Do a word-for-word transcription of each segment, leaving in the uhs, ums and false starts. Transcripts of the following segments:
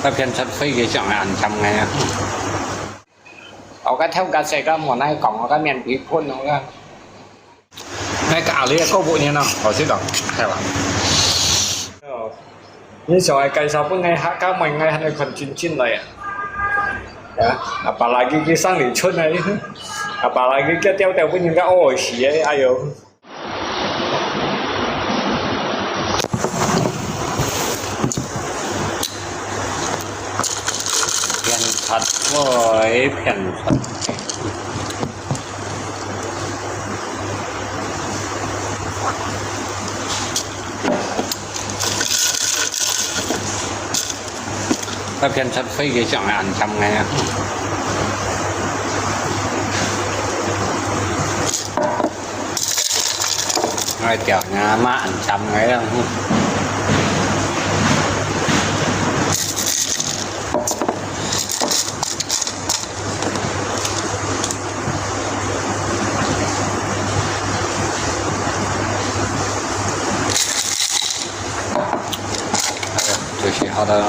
該片出飛機上來恁慘个啊！我个頭殼世界無哪講，我个面皮睏，我个。該咖哩个過不癮啊，好食到，係吧？你想愛介紹分𠊎客家妹，𠊎還愛看真真來啊！啊，apalagi佢生得出來，apalagi佢吊吊分人家屙屎个，哎喲！ 片刷，喂，片刷。該片刷飛機上來恁慘个啊！𠊎吊呢嘛恁慘个啊！ 哎呀，這些好的啊。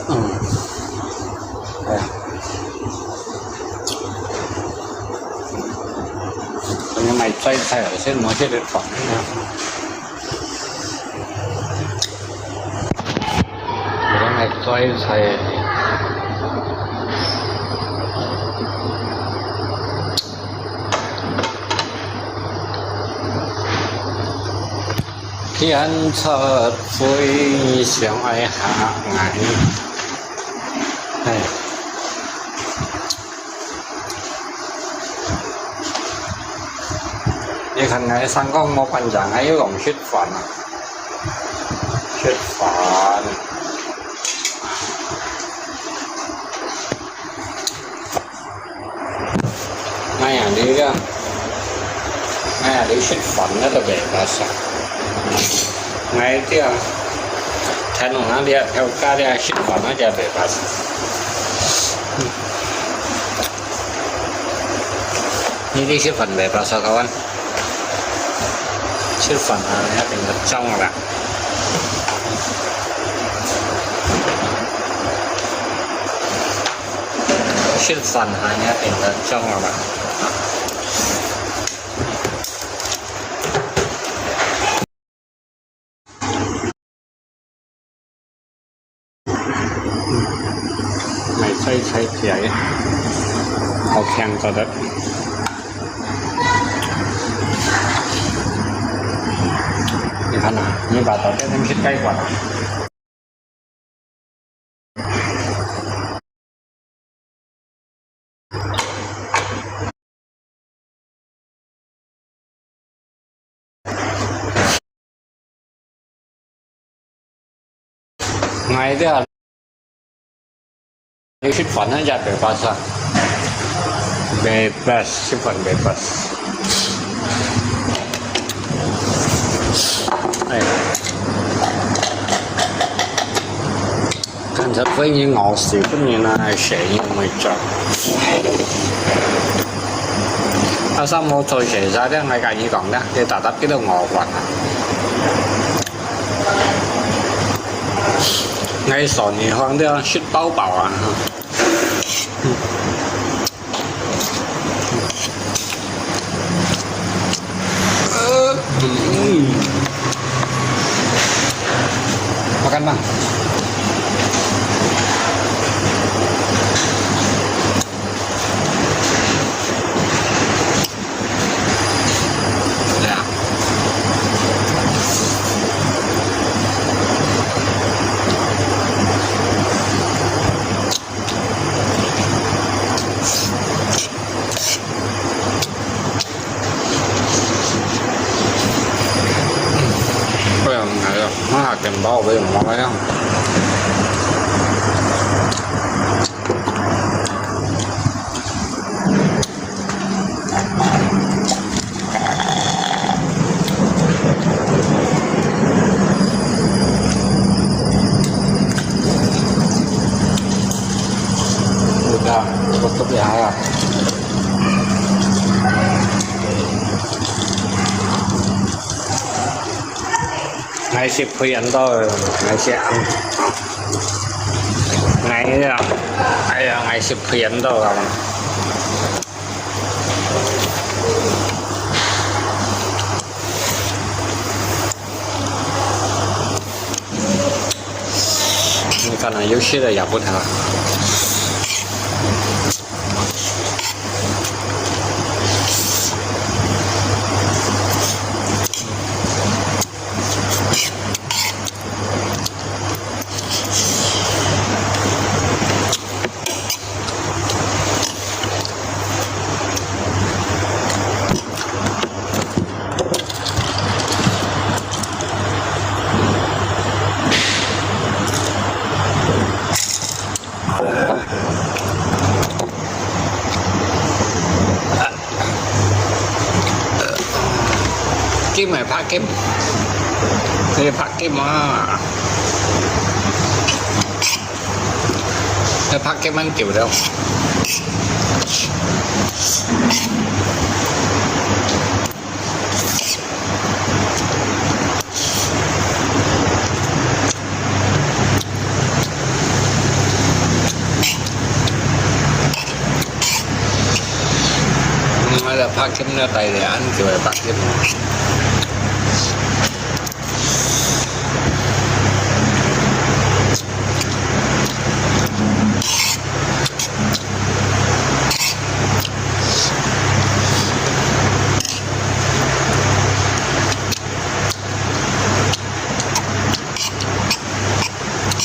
嗯，哎呀，你買齋菜啊，先拿些來放。 你講係齋菜。天出灰，想愛下眼。哎。 你看𠊎生講無半樣，𠊎又講食飯啊，食飯。哎呀，你个，哎呀，你食飯那都袂巴適。𠊎這，天龍啊，你啊，跳價你啊，食飯那就袂巴適。 你，你食飯袂巴適，各位？食飯啊，你一定要裝啦。食飯啊，你一定要裝啦。 買齋菜食个，好香，做得。你看啊，你把它變成去蓋碗啊。 𠊎這，你食飯啊，也袂巴適，袂巴適，食飯袂巴適。哎。 看這分人咬死，分人拿來食，又毋會做。啊，上無做事，啥个，𠊎甲你講啦，你逐逐去到咬飯啊。𠊎說你放了食飽飽啊。 Makan, Bang. Ya. 哎呀，哎呀，我下麵包我用我个呀。 有啊，我特別好啊。 𠊎食肥很多，𠊎食，𠊎呀，哎呀，𠊎食肥很多啊。你看啊，有些的也不好。 金个白金，這白金啊，這白金蠻久了。 嗯，𠊎就白金了，帶了恁久个白金。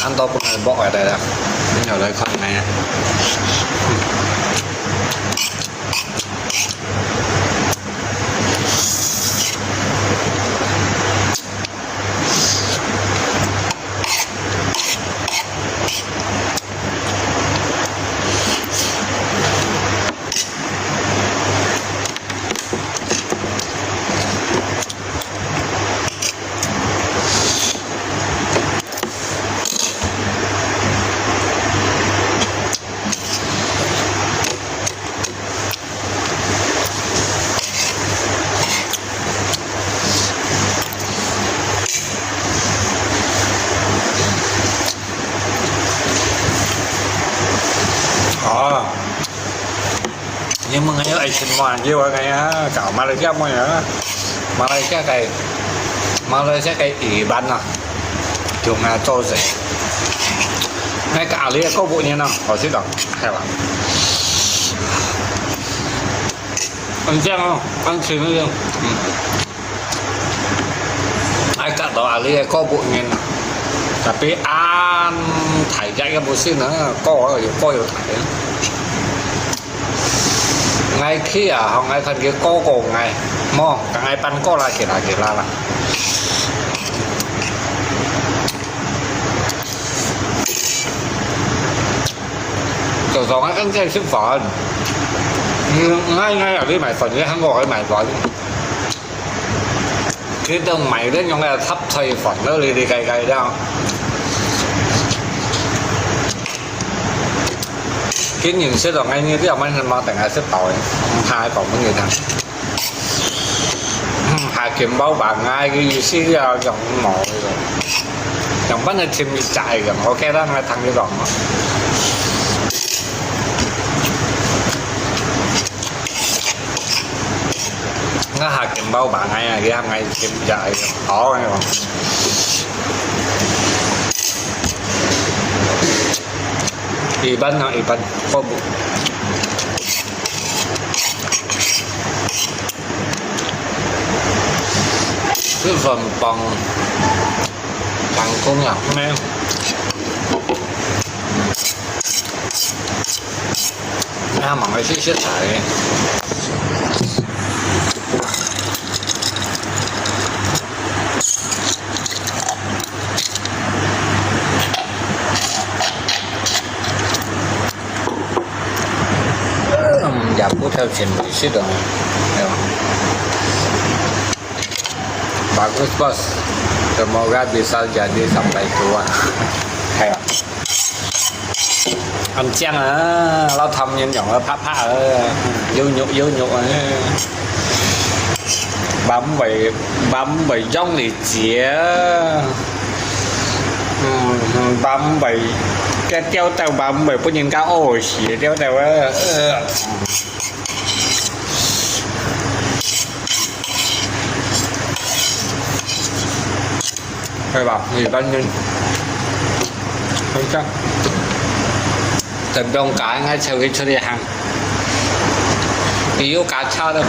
恁多分佢剝下來啦，你又來看咩啊？哦，你問𠊎愛尋麼个，叫𠊎講啊，搞馬來西亞麼个啊？馬來西亞个，馬來西亞个魚粄啊，用來做事。該咖哩个過不年啊，好食个，係吧？很香哦，很清那種，嗯。 愛夾到阿里个過不年啊，tapi恁大隻个毋係呢，過有過有大个。𠊎去啊，吼，𠊎看佢過過𠊎，無，同𠊎搬過來，其他其他啦。早上啊，跟在食飯，嗯，𠊎𠊎阿里買飯，你喊我去買飯。 佢都買該種个雜菜飯咯，哩哩个个了。今年食到𠊎呢，這樣慢慢等下食飽个，毋怕講分你聽。嗯，下緊包吧，𠊎个意思啊，用無个，用分你尋一隻个，OK啦，𠊎同你講。 𠊎下緊包吧，𠊎啊，佢喊𠊎尋一下，好，𠊎講。一般啊，一般，我不。這很棒。 當公啊，咩？那忙个謝謝台。嗯，也不挑選美食的，對吧？ Bagus, Bos. Semoga bisa jadi sampai tua. Ayo. 恁靚啊，摎湯圓樣啊，白白啊，有肉有肉啊。滿尾滿尾用力接啊。嗯，滿尾，該吊帶滿尾分人家屙屎吊帶啊。呃。 係吧？你當然，很香。等不用加，應該就會出去行。你又加茶了，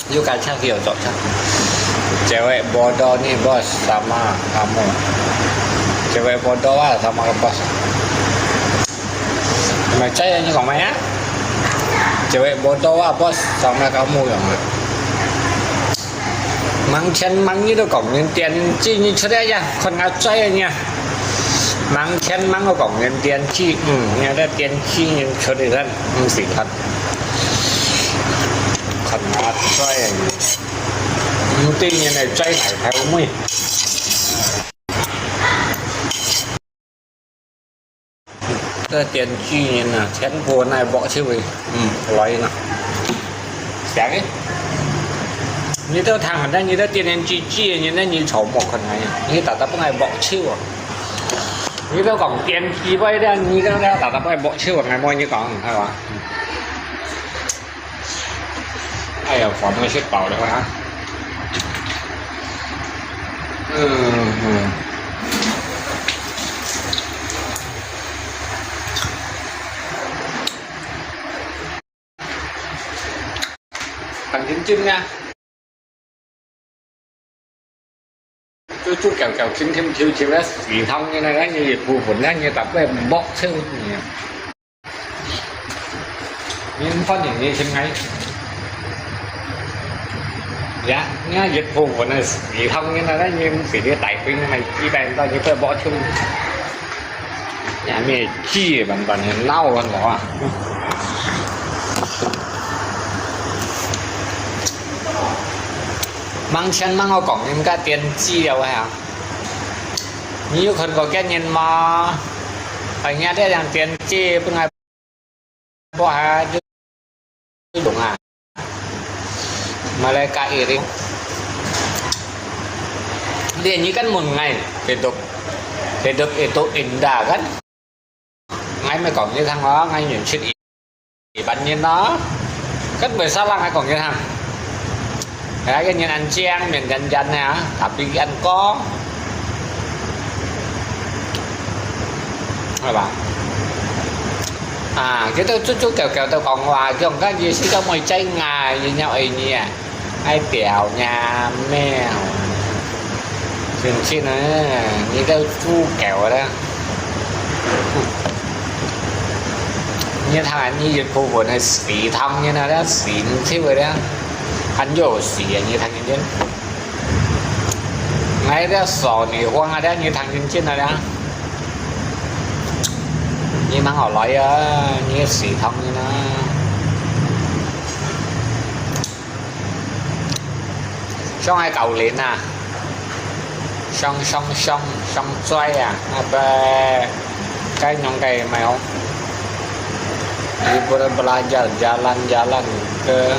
又加茶去有早茶。Cewek bodoh ni bos sama kamu. Cewek bodoh lah sama bos. Macam yang kau main ah? Cewek bodoh ah bos sama kamu yang. Mang chen mang ni tu kong ni tian chi ni chua ya, kon ngah chua ya. Mang chen mang tu kong ni tian chi, hmm, ni ada tian chi ni chua di kan, hmm, si kan. Kon ngah chua ya. Mesti ni na chua nai thai mui. 這電鋸人啊，全部來搏手个，嗯，來啦。行个，你都聽人家，你都電電鋸鋸人，你坐無看啊？你大大不愛搏手啊？你都講電鋸啵了，你都大大不愛搏手啊？𠊎無你講，係吧？ 哎呀，飯都食飽了啊。嗯，嗯。很認真啊。 豬豬狗狗，清清楚楚个，食湯圓啊，該你部分啊，你特別莫笑你啊。你反正你先來。呀，你看一部分个食湯圓啊，該你毋係你大份个，基本上你都莫笑。呀，你雞慢慢个鬧啊，我啊。 Mang chen mang，𠊎講人家電鋸啊，喂啊！你有看過个人嗎？哎呀，這樣電鋸，分𠊎，哇，就，就用啊！Malaikat iring. Dia ni kan mun ngai, hidup, hidup itu indah kan? Ngai mai kong ni thang lo, ngai nyun chit i, i ban ni lo. Kan bai sa lang ngai kong ni thang. Ya, cái nhìn ăn chang, miền Trần Trần nè, tapi ăn có. Phải không? À, cái tôi chút chút kẹo kẹo tôi còn hòa, trong các gì xí trong môi cháy ngài, như nhau y nhi à. Ai tiểu nhà mèo. Xin xin à, như đâu chu kẹo đó. Như thằng anh như dịch vụ của này xí thông như nó đó, xí thiêu rồi đó. Anh vô xí à, như thằng nhân dân. Ngay đó sổ này hoang à đó, như thằng nhân dân này đó. Như mang họ lái à, như xí thông như nó. 上海九龍啊，上上上上嘴啊，那个该用个没有？你不能 belajar jalan-jalan ke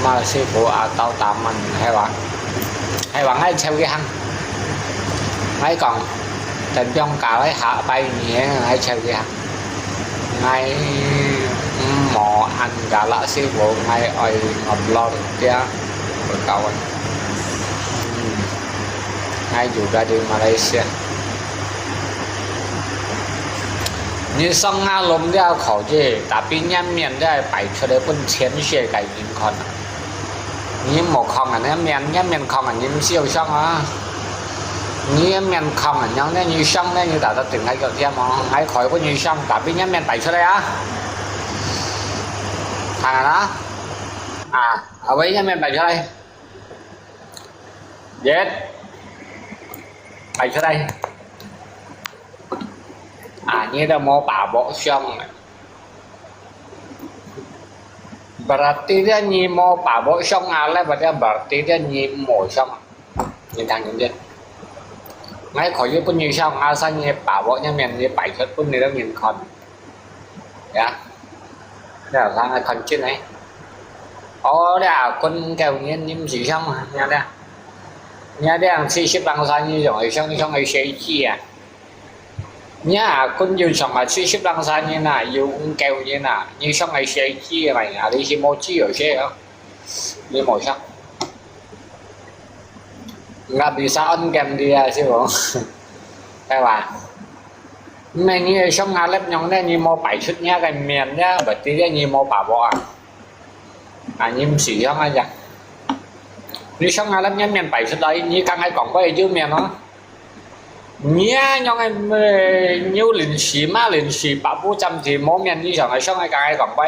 Malasibu atau Taman Hewan. Hewan ai chèo cái hang. Ai còn, dan biong ka lai ha bai ni ai chèo cái hang. Ngai mò ăn gà lạ xí bố, ngai oi ngọc lon tia bơ kau. Ngai juga di Malaysia. Ni song nga lom dia khổ chứ, tapi nhắm miệng dia phải cho để pun chén xe cái nhìn con. Nhi mò khòng à, nè miên, nè miên khòng à, nhi siêu sông à. Nhi miên khòng à, nhông nè, nhi sông nè, nhi tạo ra tỉnh hay kiểu thiam mò, hay khỏi của nhi sông, tapi nè miên bảy cho đây à. Thằng à đó. À, ở với nè miên bảy cho đây. Yes. Bảy cho đây. À, nhi đã mò bà bộ sông này. Berarti dia nyi mo pabo song ale, berarti dia nyi mo song. Nyi thang nyi dia. ，𠊎可以分你想，阿三你把握，你面你擺出分你个人看。呀，你看，𠊎看真个。哦，你啊，困夠人，你毋使想啊，你看，你看，七十零歲，你想，想，想个誰去啊？ 你啊，困就想啊，七十零歲人啊，又毋夠人啊，你想个誰去啊？你是無自由些哦，你無想。Nggak bisa on cam dia，是無？對吧？毋係你个想啊，恁樣呢，你無擺出你个面呢，berarti你無把握啊。 啊，你毋使想啊呀。你想啊，恁樣面擺出來，你剛才講過个有面哦。你啊，樣个，呃，有臨時嘛，臨時百無站時無面，你想啊，想啊，剛才講過，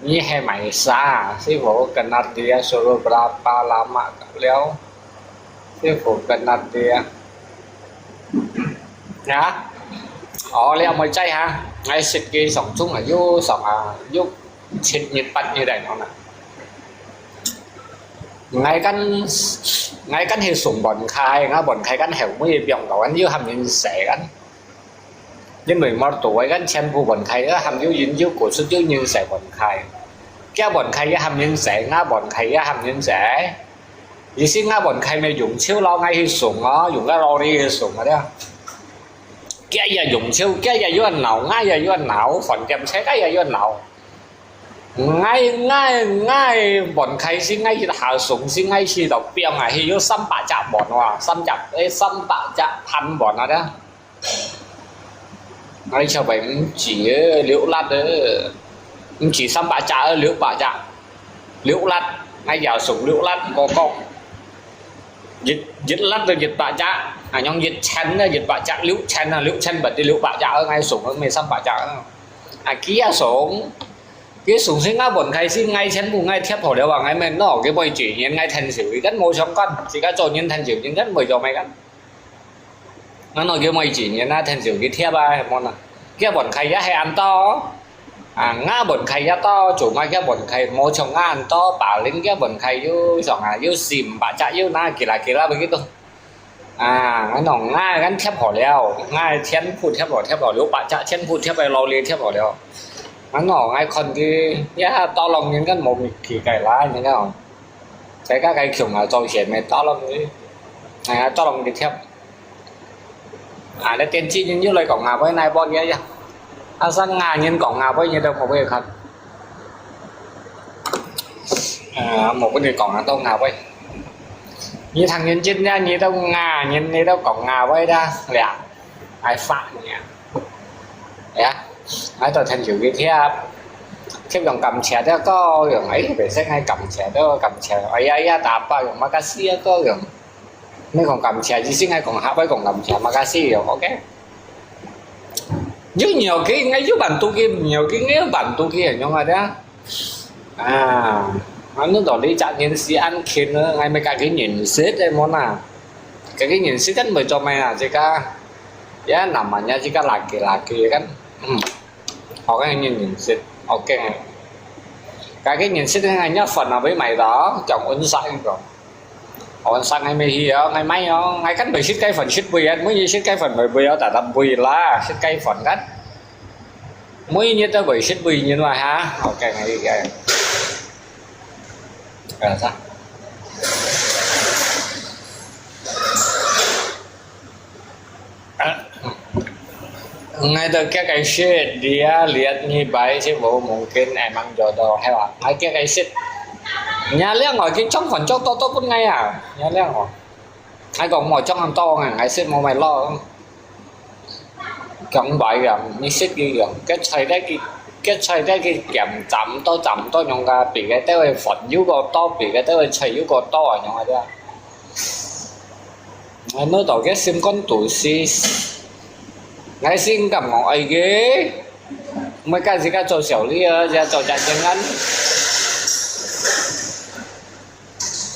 你係買啥？師傅跟他爹說了，berapa lama了？師傅跟他爹。啊？哦，你有冇在哈？𠊎食个上中啊，有上啊，有 七日八日來講啦。𠊎kan，𠊎kan係送飯菜，𠊎飯菜kan後尾放到，kan又喊人食kan。因為mertua kan全部飯菜，也喊有人有過出有人食飯菜。佢飯菜也喊人食，𠊎飯菜也喊人食。意思𠊎飯菜咪用手摎𠊎去送哦，用个lorry去送个了。佢也用手，佢也有人鬧，𠊎也有人鬧，飯店食，佢也有人鬧。 𠊎，𠊎，𠊎飯菜係𠊎一下送，係𠊎去到邊啊，係有三百隻飯哇，三隻，誒，三百隻盤飯啊，這。𠊎就會毋止誒，六粒誒，毋止三百隻誒，六百隻，六粒，𠊎也送六粒，哥哥。一，一粒都一百隻，啊，用一千啊，一百隻，六千啊，六千berarti六百隻，𠊎送，毋係三百隻啊。啊，佢也送。 佢送先𠊎飯菜先，𠊎全部𠊎貼好了啊，𠊎乜喏，佢每一年𠊎𢯭手，佢kan無相干，自家做人𢯭手，人kan無做麼个。𠊎喏，佢每一年啊，𢯭手佢貼啊，係無啦？佢飯菜也係恁多，啊，𠊎飯菜也多，做麼个飯菜無像𠊎恁多，把零个飯菜有上啊，有四五百隻，有哪幾啦幾啦，begitu。 啊，𠊎喏，𠊎kan貼好了，𠊎全部貼好，貼好，六百隻全部貼在lorry貼好了。𠊎喏，𠊎看佢，呀，tolong人kan無物企个啦，你看哦。大家个窮啊，做事咪tolong佢，哎呀，tolong佢貼。啊，你電視人又來講啊，喂，哪一波你呀？啊，生啊，人講啊，喂，你都無會看。 啊，無分你講啊，都ngà vậy. 你聽人真呀，你都ngà，人你都講ngà vậy đó, lẹ. Ai phạt nhỉ? Ya, ai tao thành chủ cái thiệp. Thiệp用感謝đó có, dùng ấy về sách hay cảm謝đó, cảm謝. Ai ya ya, ta apa dùng makasih ya có dùng. Mấy còn cảm謝, chỉ xin ai còn hát với còn cảm謝, makasih dùng, ok. Yuk nhiều cái, ngay yuk bản tu cái, nhiều cái, ngay bản tu cái, nhung ai đó. À, anh nói đó lý chắc nhân sĩ ăn khen nữa, ngay mấy cái cái nhìn xếp đây món à. Cái cái nhìn xếp chắc mời cho mày à, chứ cả. Ya, nằm mà nhá, chứ cả là kỳ, là kỳ kan. Ừ. Họ cái nhìn, nhìn xếp, ok. Cái cái nhìn xếp này ngay nhá, phần nào với mày đó, chồng ôn sai rồi. Ôn sai ngay mày hi đó, ngay máy đó, ngay cắt mày xếp cái phần xếp bùi á, mới như xếp cái phần mày bùi đó, tại tao bùi là xếp cái phần cắt. Mới như tao bùi xếp bùi như mà hả? Ok, ngay đi, ngay. Rồi, sao? Ngay tao kia cái shit, dia lihat ni baik sih, bau mungkin emang jodoh, hewan. Ngay kia cái shit. Nya liang ngồi cái trong phần trong to to pun ngay à. Nya liang ngồi. Ngay còn ngồi trong hàng to ngay, ngay shit mau mày lo. Trong bảy gần, ni shit đi gần. Cái thầy đấy cái, cái thầy đấy cái kiểm chậm to chậm to nhung ra, bị cái tao phần yú có to, bị cái tao thầy yú có to nhung ra. Ngai mơ tau ke sim kon tu si. Ngai sim kam ngau ai ke. Mai ka si ka cho xiao li a, ya cho cha jeng an.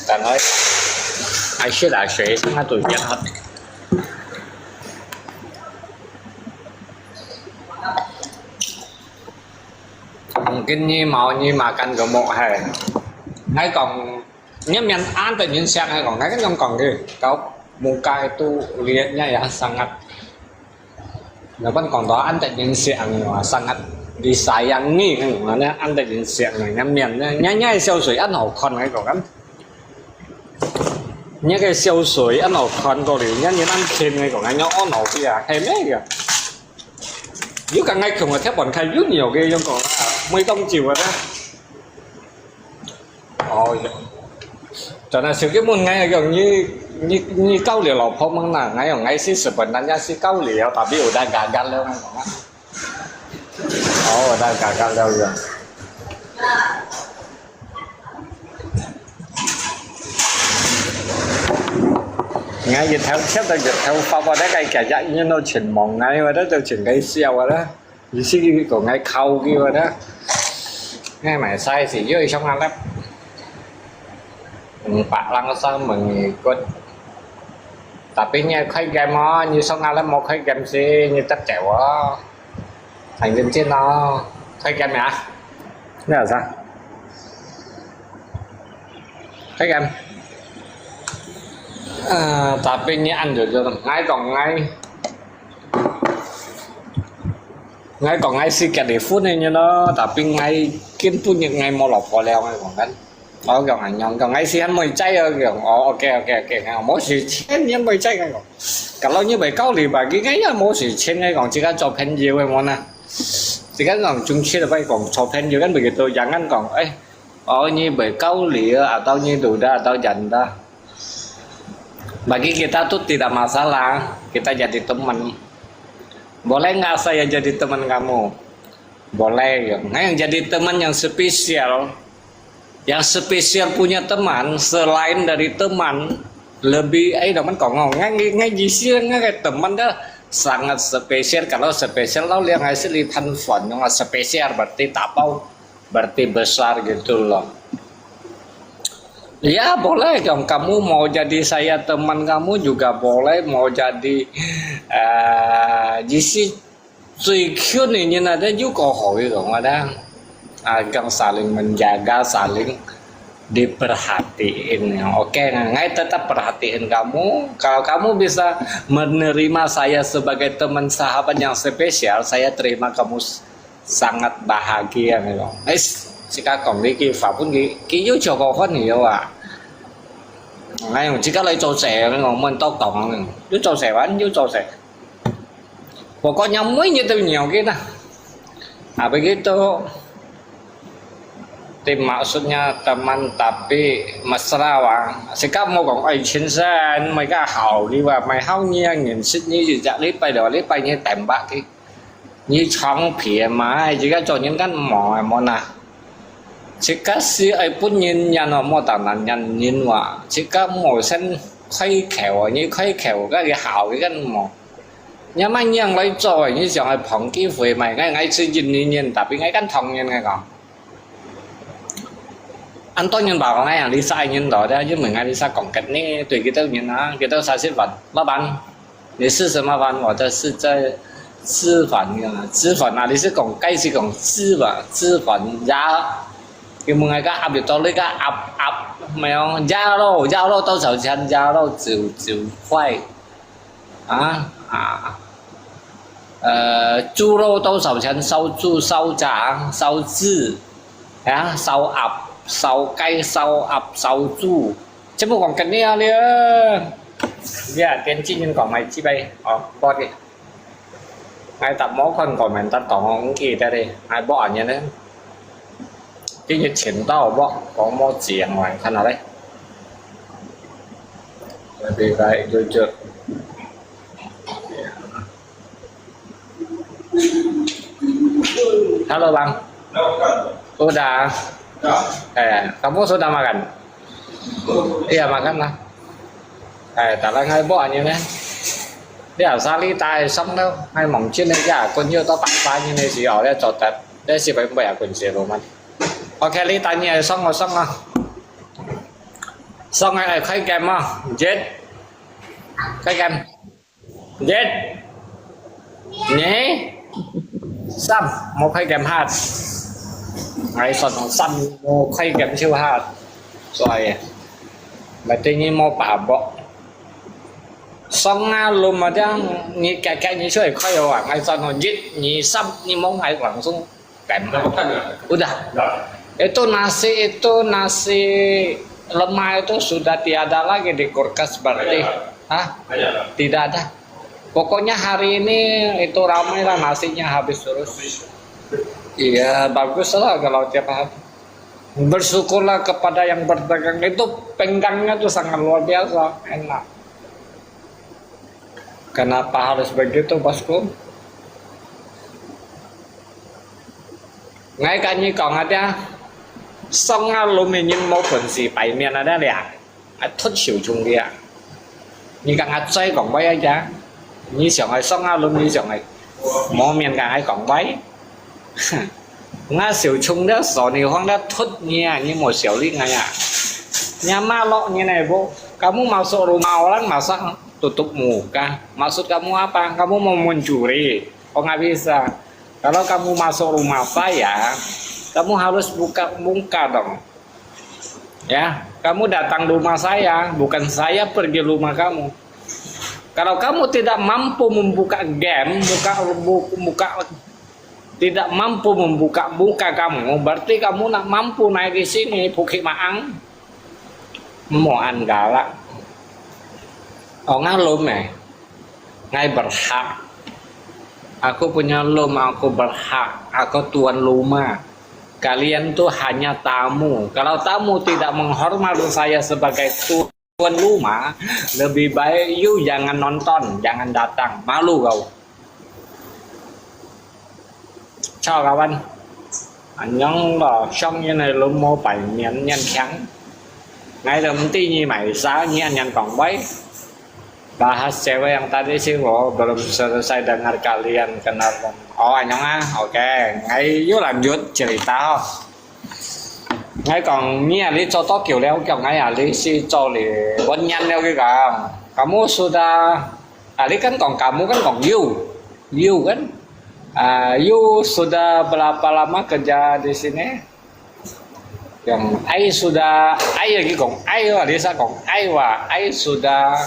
Tan oi. Ai shit a shit, nga tu yan hat. Mungkin ni mau ni makan gemuk hai. Ngai kong Nhất miền An tự nhiên sang hay còn ngay cái trong còn kì. Cậu. Muka itu lihatnya ya sangat, kapan kong tahu, antek yang siang ni, sangat disayangi kan, mana antek yang siang ni, nyaman ni, nya nya 笑水 an hao kan, kan. Nya 个笑水 an hao kan ko liu, nya nya an kin ko, nya an hao ya, hei me ya. 有个𠊎同个貼本看有nhiều个用講啊，每當朝个咧。哦，真係少个問𠊎講你你你交了老婆嗎啦？𠊎講𠊎係日本人，也係交了，tapi udah gagal了，𠊎講啊。哦，udah gagal了樣。 𠊎日頭，貼到日頭發發，該个日日都全望𠊎，或者就全个笑啊啦。意思佢講𠊎靠佢啊啦。𠊎買晒時，又上下粒，五百零三蚊一個。Tapi你開game哦，你上下粒無開game時，你得走哦。很認真哦，開game啊？你有啥？ Thấy em? À, tapi ni ăn rồi rồi. Ngai còn ngai. Ngai còn ngai si California ni nó, tapi ngai kin pun ni ngai mau lọc vào leo ngai còn kan. Ở gần anh nhong, còn ngai si ăn môi chay ở gần. Ồ, ok, ok, ok. Ngai mau si chen ni môi chay ngai còn. Kalau như vậy kau li bagi ngai ya mau si chen ngai còn chỉ có cho 朋友 em muốn à. Chỉ có còn chung chi là phải còn cho 朋友 kan begitu. Jangan còn, eh, Oh, nyi berkauli, atau nyi duda, atau janda. Bagi kita tu tidak masalah, kita jadi teman. Boleh nggak saya jadi teman kamu? Boleh, ya. Nah, yang jadi teman yang spesial, yang spesial punya teman, selain dari teman, lebih, eh, teman kok ngau, ngai, ngai, ngai, jisi, ngai, teman dah sangat spesial. Kalau spesial, lau liang hai sili than fon, yang spesial berarti tak pau. Berarti besar gitu loh. Ya, boleh dong. Kamu mau jadi saya teman kamu juga boleh, mau jadi, eh, jisi cui kiu ni nyen ada juga hoi dong ada. Ah, kang saling menjaga, saling diperhatiin. Oke, ngai tetap perhatiin kamu. Kalau kamu bisa menerima saya sebagai teman sahabat yang spesial, saya terima kamu sangat bahagia 那種。哎，自家講呢句話，本佢佢又做過分了啊！哎喲，自家來做事，我們都講，又做事完又做事。我講人每日都nhiều cái nah. Habis gitu, ti maksudnya teman tapi mesra wah. Zika mau kong, ai, 先生，每个好个話，買好你啊，認識你一隻禮拜兩禮拜你tembak佢。你長篇嘛，自家做人kan mau，mau nah. Zika si ai pun nyin yan mau tangan yan nyin wah. Zika mau sen khai khèo, ni khai khèo cái hào cái kan mau. Nhà máy nhang lai cho, ni 想愛捧機會嘛，ngai ngai chỉ nhìn ni nhìn, tapi ngai kan thong nhìn ngai kong. An to nhìn bảo ngai yang Lisa nhìn đó, dia như mình ngai Lisa kong ket ni, tùy cái tao nhìn à, cái tao sa sit văn, 老闆，你是什麼văn？我的是在吃饭啊，吃饭啊，你是講該是講吃吧，吃饭呀。佢問𠊎个鴨肉到底个鴨鴨，沒有，鴨肉，鴨肉多少錢？鴨肉九九塊。 啊，啊，呃，豬肉多少錢？燒豬、燒炸、燒雞，啊，燒鴨、燒雞、燒鴨、燒豬，全部講緊你啊你啊！你啊，跟今日講買幾杯？哦，多啲。 Ai tak mau kon comment tak tong ki tadi. Ai bo anyen ne. Ki ye chen tau bo, kong mo chiang wai kan ale. Baik, baik, jujur. Halo, Bang. Udah. Eh, kamu sudah makan? Iya, makan lah. Eh, tak lah ngai bo anyen ne. Dia sali tai song lo, ngai mong chin ne ya, kun yo to tak pa nyen ne si o le cho tat. Le si bai bai kun si lo man. Ok, li ta nyen song lo song lo. Song ngai khai game ma, jet. Khai game. Jet. Ni. Sam, mau khai game hat. Ngai son sam, mau khai game siu hat. Suai. Mati ni mau pa bo. Song a lum ada, ni kakak ni suai kau ya, ngai san no jit, ni sab, ni mong ngai langsung tem. Udah. Itu nasi, itu nasi lemak itu sudah tiada lagi di kulkas berarti. Hah? Tidak ada. Pokoknya hari ini itu ramai lah, nasinya habis terus. Iya, bagus lah kalau tiap hari. Bersyukurlah kepada yang berdagang. Itu pinggangnya tuh sangat luar biasa, enak. Kenapa harus begitu, Bosku? Ngai ka nyi kong ada, song a lum nyi mo phun si pai mian ada lia. Ngai thut siu chung lia. Nyi ka ngai zai kong bai aja. Nyi siang ai song a lum nyi siang ai. Mo mian ka ngai kong bai. Nga siu chung lia so ni huang lia thut nyi a, nyi mo siu li ngai a. Nya ma lok nyi nai bo. Kamu masuk rumah orang, masa tutup muka? Maksud kamu apa? Kamu mau mencuri? Oh, nggak bisa. Kalau kamu masuk rumah saya, kamu harus buka muka dong. Ya, kamu datang rumah saya, bukan saya pergi rumah kamu. Kalau kamu tidak mampu membuka game, buka, bu-, buka, tidak mampu membuka muka kamu, berarti kamu nak mampu naik di sini, Bukit Maang. Mo an galak. Oh, ngalum eh. Ngai berhak. Aku punya lum, aku berhak. Aku tuan rumah. Kalian tuh hanya tamu. Kalau tamu tidak menghormati saya sebagai tuan rumah, lebih baik you jangan nonton, jangan datang. Malu kau. Chào các bạn. Annyeong lo, song yin hai lum mo pai mian nyan khiang. Ngai lum ti nyi mai sa nyi an nyan kong bai. Bahas cewek yang tadi sih, wo belum selesai dengar kalian kenal. Oh, annyeong ah. Oke, ngai yuk lanjut cerita. Ngai kong nyi ali cho to kiu liao kiong ngai ali si cho li wan nyan liao ki kang. Kamu sudah, ali kan kong kamu kan kong you. You kan? Ah, you sudah berapa lama kerja di sini? Yang ai sudah, ai lagi kong ai wa, Lisa kong ai wa, ai sudah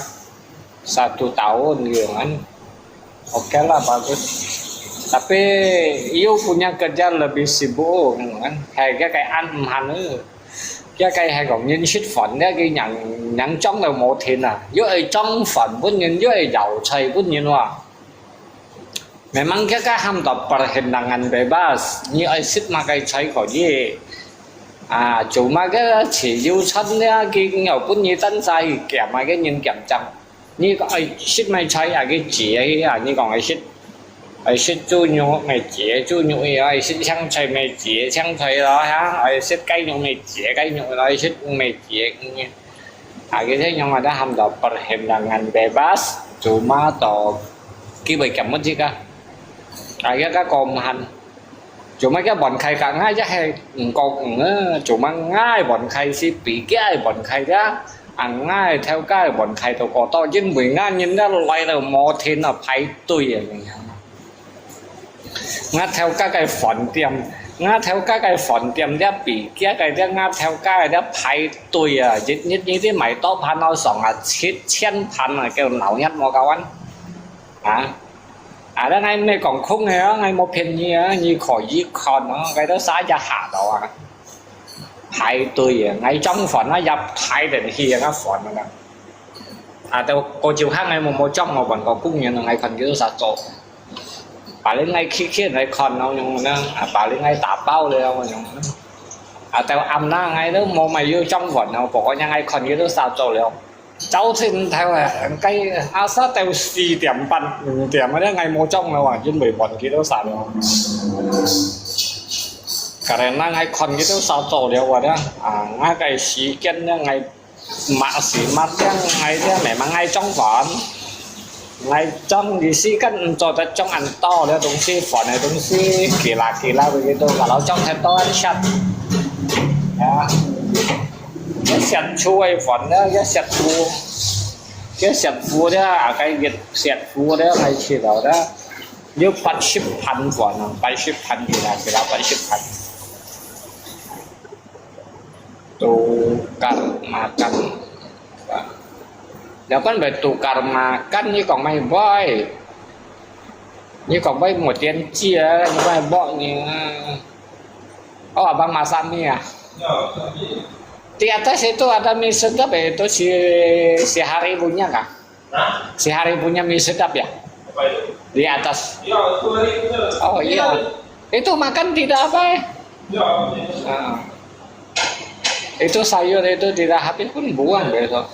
satu tahun gitu kan. Oke lah, bagus. Tapi you punya kerja lebih sibuk kan. Hai kia kai an mhan. Kia kai hai kong nyin sit phone dia ki nyang nyang chong lo mo thin ah. You ai chong phone pun nyin, you ai yau chai pun nyin wa. Memang kia ka ham to perhimbangan bebas, nyi ai sit ma kai chai ko ye. Ah, cuma ke ci yu chan ya ki ngau pun nyi tan sa hi kiam ma ke nyin kiam chang. Nyi ko ai sit mai chai a ke ci ai a nyi kong ai sit. Ai sit chu nyu mai ci chu nyu ai sit chang chai mai ci chang chai lo ha. Ai sit kai nyu mai ci kai nyu lo ai sit mai ci. Akhirnya nyong ada ham to perhimbangan bebas, cuma to kibai kiam mut jika. Akhirnya ka kom han. Cuma kia bon khai ka ngai ja hai ngkok nge, cuma ngai bon khai si pi kia bon khai ja. Ang ngai theo ka bon khai to ko to jin bui ngai nyin da lai lo mo thin a phai tui a. Nga theo ka kai phone tiam, nga theo ka kai phone tiam dia pi kia kai dia nga theo ka kai dia phai tui a, jit nit nit di mai to phan ao song a, chit chien phan a, kêu nau nyat mo kawan. A, a, da ngai me kong khung he a, ngai mo phen nyi a, nyi kho yi khon a, kai da sa ja ha do a. Phai tui a, ngai chong phone a, yap phai den hi a, nga phone a. A, tao ko chiu hang ngai mo mo chong mo phone ko kung nyi ngai khon ki sa cho. Paling ngai khit khit ngai khon nau nyong na, a paling ngai ta pau le nau nyong na. A tao am na ngai lo mo mai yu chong wan nau, pokoknya ngai khon ki lo sa cho le. Chau thin tao a, ngai a sa tao si tiam pan, tiam a le ngai mo chong lo a, yun wei wan ki lo sa le. Karena ngai khon ki lo sa cho le wa da, a ngai kai si kian ne ngai 嘛是嘛，這樣𠊎這memang𠊎中飯，𠊎中意思跟毋做得中恁多了東西，飯个東西，kira-kira begitu。Kalau中太多ăn siat，ya，一siat出个飯了，一siat苦，一siat苦了，啊，該一siat苦了，𠊎食到了，有八十盤飯啊，八十盤kira-kira八十盤。 tukar makan. Jangan bertukar makan, ni kong mai boy. Ni kong mai mau tian cia, ni mai bok ni. Oh, abang masak mie ya? Di atas itu ada mie sedap ya, itu si, si Hari punya kah? Si Hari punya mie sedap ya? Di atas. Oh iya. Itu makan tidak apa ya? Ah. Itu sayur itu tidak habis pun buang besok.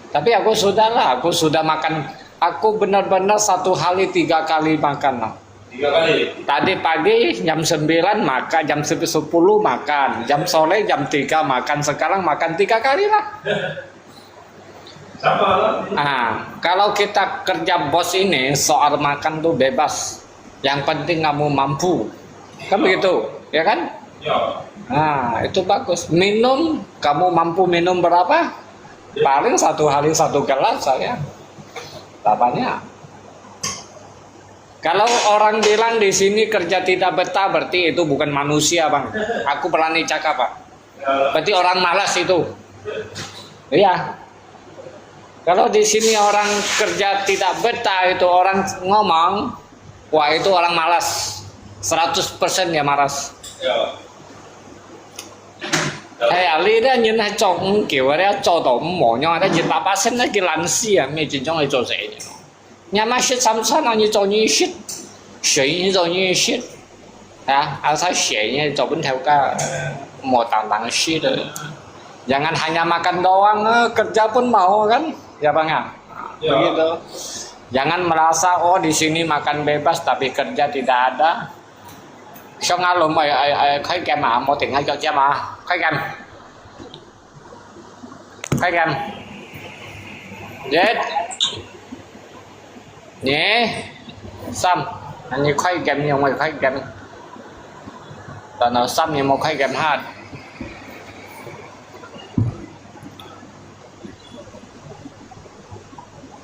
Tapi aku sudah lah, aku sudah makan. Aku benar-benar satu hari tiga kali makan lah. Tiga kali. Tadi pagi jam sembilan makan, jam sepuluh makan, jam sore jam tiga makan, sekarang makan tiga kali lah. Sama lah. Ah, kalau kita kerja bos ini, soal makan tuh bebas. Yang penting kamu mampu. Kan begitu, ya kan? Ya. Nah, itu bagus. Minum, kamu mampu minum berapa? Paling satu hari satu gelas saja. Tak banyak. Kalau orang bilang di sini kerja tidak betah, berarti itu bukan manusia, Bang. Aku berani cakap, Pak. Berarti orang malas itu. Iya. Kalau di sini orang kerja tidak betah itu, orang ngomong, wah, itu orang malas. Seratus persen dia malas. Ya. 哎呀，你這人還做毋夠啊，你做到毋好樣啊，你一百巴仙那個懶尸啊，每天總係做這个。你嘛食三餐啊，你做你食，睡你做你食，啊，啊，才睡你做分頭家，無當當食的。Jangan hanya makan doang, eh, kerja pun mau kan, ya Bang ya? Ya. Begitu. Jangan merasa, oh, di sini makan bebas tapi kerja tidak ada. 想啊，攏愛愛愛開店啊，無定愛做店啊，開店，開店。一、二、三，恁樣開店，用愛開店。然後三年無開店哈。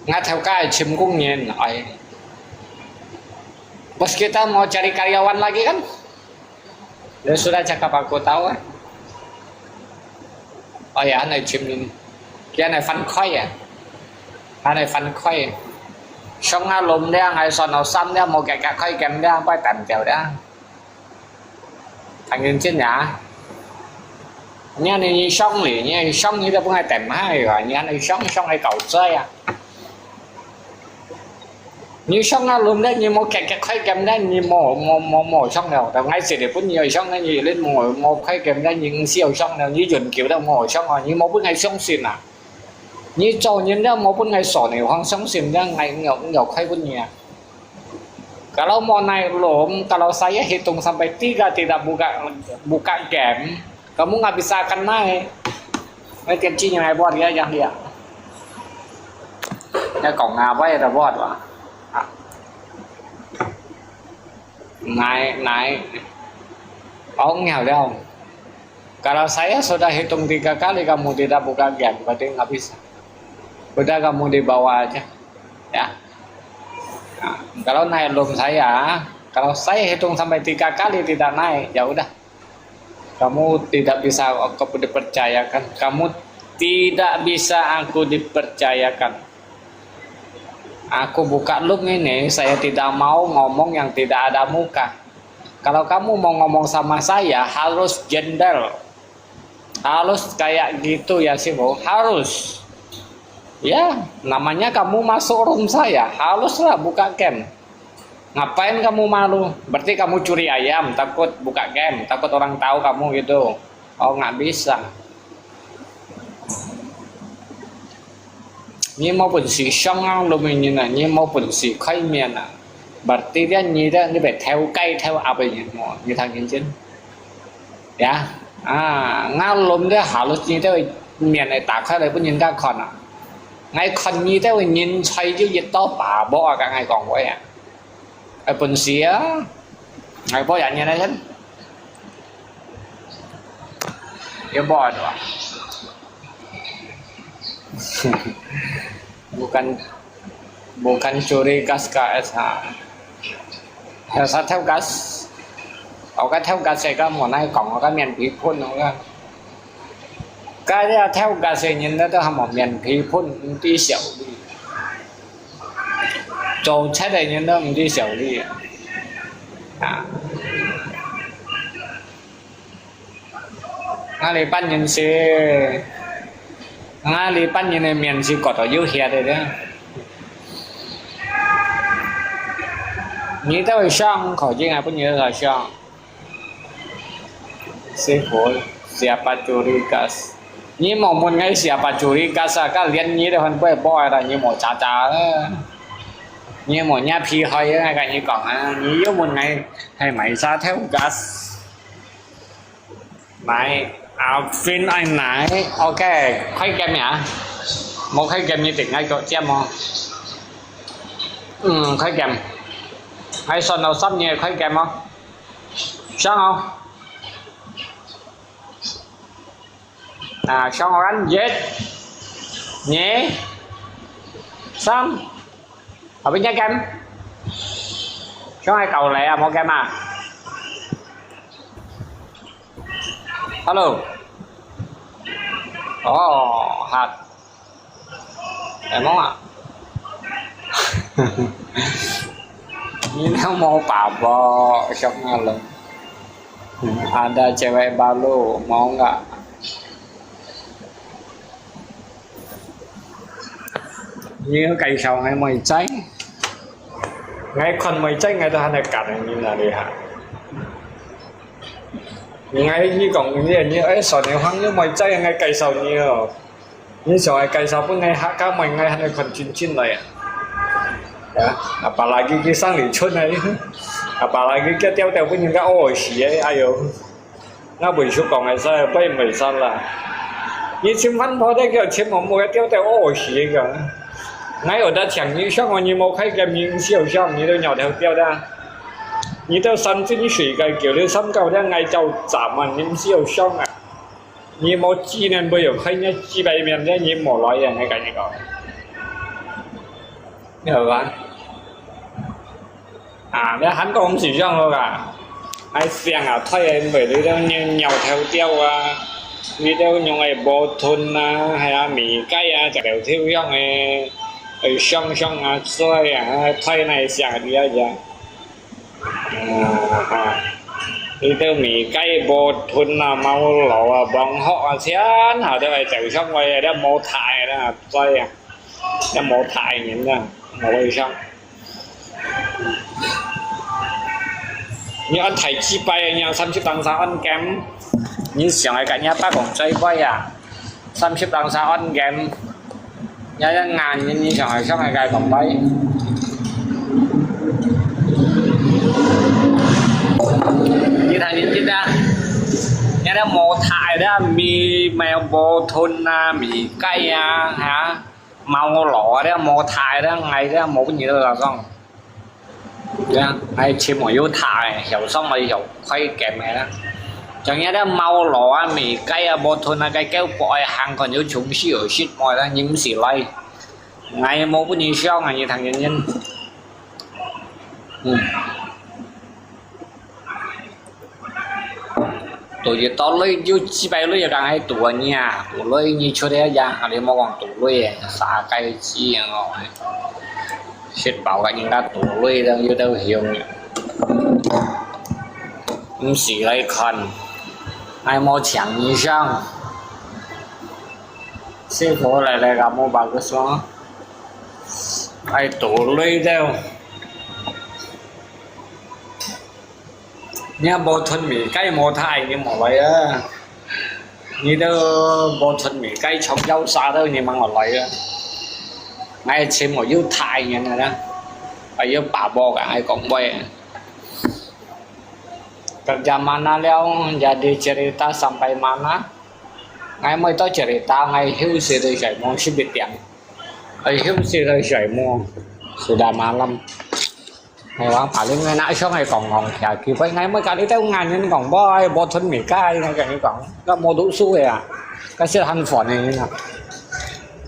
Ngat heo kai chim kung nyen ai. Bos kita mau cari karyawan lagi kan? Dia sudah cakap aku tahu kan? Oh ya, anai chim ini. Kia anai fan koi ya. Anai fan koi. Song a lom dia ngai son au sam dia mau kẹt kẹt koi kem dia pai tan tiao dia. Thành nhân chết nhá. Nhá, nì, nì, sông lì, nì, sông nì, ta bưng ai tèm hai, rồi, nì, nì, sông, sông ai cầu chơi à. Nì, sông á, lùm đấy, nì, mô kẹt, kẹt, khuấy kem đấy, nì, mô, mô, mô, mô, sông nào, tao ngay xịt để bún nì, sông đấy, nì, lên mô, mô, khuấy kem đấy, nì, siêu sông nào, nì, dùn kiểu đó, mô, sông à, nì, mô bưng ai sông xin à. Nyi cho nhân đó mau pun ngai so ni, orang sông sim dia ngai ngau, ngau khai pun nia. Kalau mau naik lom, kalau saya hitung sampai tiga tidak buka, buka game, kamu nggak bisa akan naik. Ngai tiap chi ngai buat ya, yang dia. Ya kong nga bai da buat wa. Naik, naik. Ong ngau dia. Kalau saya sudah hitung tiga kali kamu tidak buka game, berarti nggak bisa. Udah kamu di bawah aja, ya. Nah, kalau naik lom saya, kalau saya hitung sampai tiga kali tidak naik, ya udah. Kamu tidak bisa aku dipercayakan. Kamu tidak bisa aku dipercayakan. Aku buka lom ini, saya tidak mau ngomong yang tidak ada muka. Kalau kamu mau ngomong sama saya, harus gentle. Harus kayak gitu ya, Sibo. Harus. Ya, namanya kamu masuk room saya, haruslah buka game. Ngapain kamu malu? Berarti kamu curi ayam, takut buka game, takut orang tahu kamu gitu. Oh, nggak bisa. Nyi mau pun si shong ang lu mi nyi na, nyi mau pun si khai mian na. Berarti dia nyi dia, nyi bai theo kai theo apa nyi mo, nyi thang nyi jin. Ya, ah, ngau lom dia halus nyi dia mian ai ta khai lai pun nyi ka khon a. Ngai khon nyi dia nyi chai ju yit to pa bo a ka ngai kong wei a. Ai pun si a. Ngai bo ya nyi na chen. Ya bo a. Bukan, bukan curi gas ka S H. He sa theo gas. Au ka theo gas se ka mo nai kong ka mian pi phun no ka. 該兜偷家个人呢，都還無面皮分，毋知羞恥。做賊个人都毋知羞恥啊！啊！𠊎這班人係，𠊎這班人个面係割到有血个咧。你兜想可以啊，分你兜想。 師傅，siapa curi gas？你莫問𠊎siapa curi gas啊，該連你都還毋會報啦，你莫詐詐啦。你莫惹皮害啊，𠊎同你講啊，你又問𠊎係麼儕偷gas？買，啊，分愛買，OK，開game呀？無開game你等𠊎個節目。嗯，開game。𠊎算到三年開game哦。 上哦。啊，上哦，一、二、三，後邊一game。上係夠了啊，無game啊？Hello。哦，好。 哎，媽媽，你那麼爸爸，想啊了。Ada cewek baru, mau nggak？你要介紹𠊎妹仔？𠊎看妹仔，𠊎都還在揀你那裡哈。你愛，你講，你，你愛選个話，你妹仔，𠊎介紹你哦。 你想愛介紹分𠊎客家妹，𠊎還愛看真真來啊。啊，apalagi佢生得出來，apalagi佢吊吊分人家屙屎个，哎喲，𠊎袂識講个，所以不會袂使啦。你尋番婆个，叫尋某某个吊吊屙屎个。𠊎有得請你上，你無開个名，笑笑，你都搖頭吊的。你都三十歲个，叫你三九个，𠊎就站啊，你毋使有上啊。 你無紀念，無有看人家幾百面，這人無來啊，𠊎跟你講。你好吧？啊，這韓國毋係這樣个啦。愛想啊，太遠，你兜搖頭吊啊，你兜用个botol啊，還有米蓋啊，食了頭樣个，愛想想啊，嘴啊，太難想了呀。 嗯，哈，你兜米蓋botol啊，貓奴啊，幫學啊，全下都係走上來个，這無大个啦，嘴啊，這無大人啦，無會上。你按大幾擺，你三十當三按game，你想愛跟人家講嘴巴呀？ 三十當三按game，也也硬人，你想愛上來該講拜。你睇你知啊，也都無大个，米，米botol啊，米蓋啊，哈，貓奴啊，這無大个，𠊎這無分你兜講。 呀，𠊎全部有大个，有上个，有開game个啦。像這兜貓奴啊、米蓋啊、botol啊，該狗博愛行看有從事有食麼啦，你毋使來。𠊎無分你上啊，你聽人人。嗯。 都一到鐳，有幾百鐳也講還多呢啊，多鐳你出來呀，你莫講多鐳，啥該子哦，食飽个人家多鐳了，有兜凶，毋使來看，還莫搶你上，師傅來來，kamu bagus哦，還多鐳了。 你botol米蓋無大，你莫來啊！你兜botol米蓋長腰沙兜，你莫來啊！𠊎全部有大人个啦，還有爸爸个，𠊎講話。Kerja mana了，jadi cerita sampai mana？𠊎每到cerita，𠊎休息个時候，十一點。𠊎休息个時候，sudah malam。 係話，paling enak上係講講忒，佢會，𠊎乜跟你兜硬人講，喂，botol米蓋，𠊎跟你講，該無讀書个啊，該食閒飯个人啊。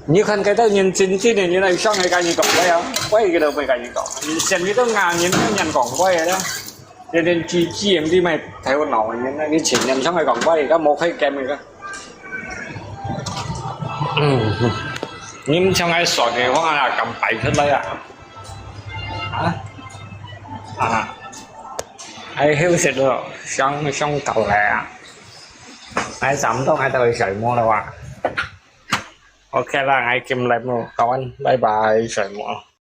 你看該兜人真正个人來上係跟你講話啊，喂，佢都會跟你講，你像你兜硬人，硬人講話个啦，你連知知毋知咩頭腦个人啊，你前人上係講話，而家無開game个。嗯，你毋像愛算个，我哪敢擺出來啊？啊？啊？愛休息了，想，想到來啊。愛差毋多愛到去睡目了啊。OK啦，愛今日節目到完，拜拜，睡目。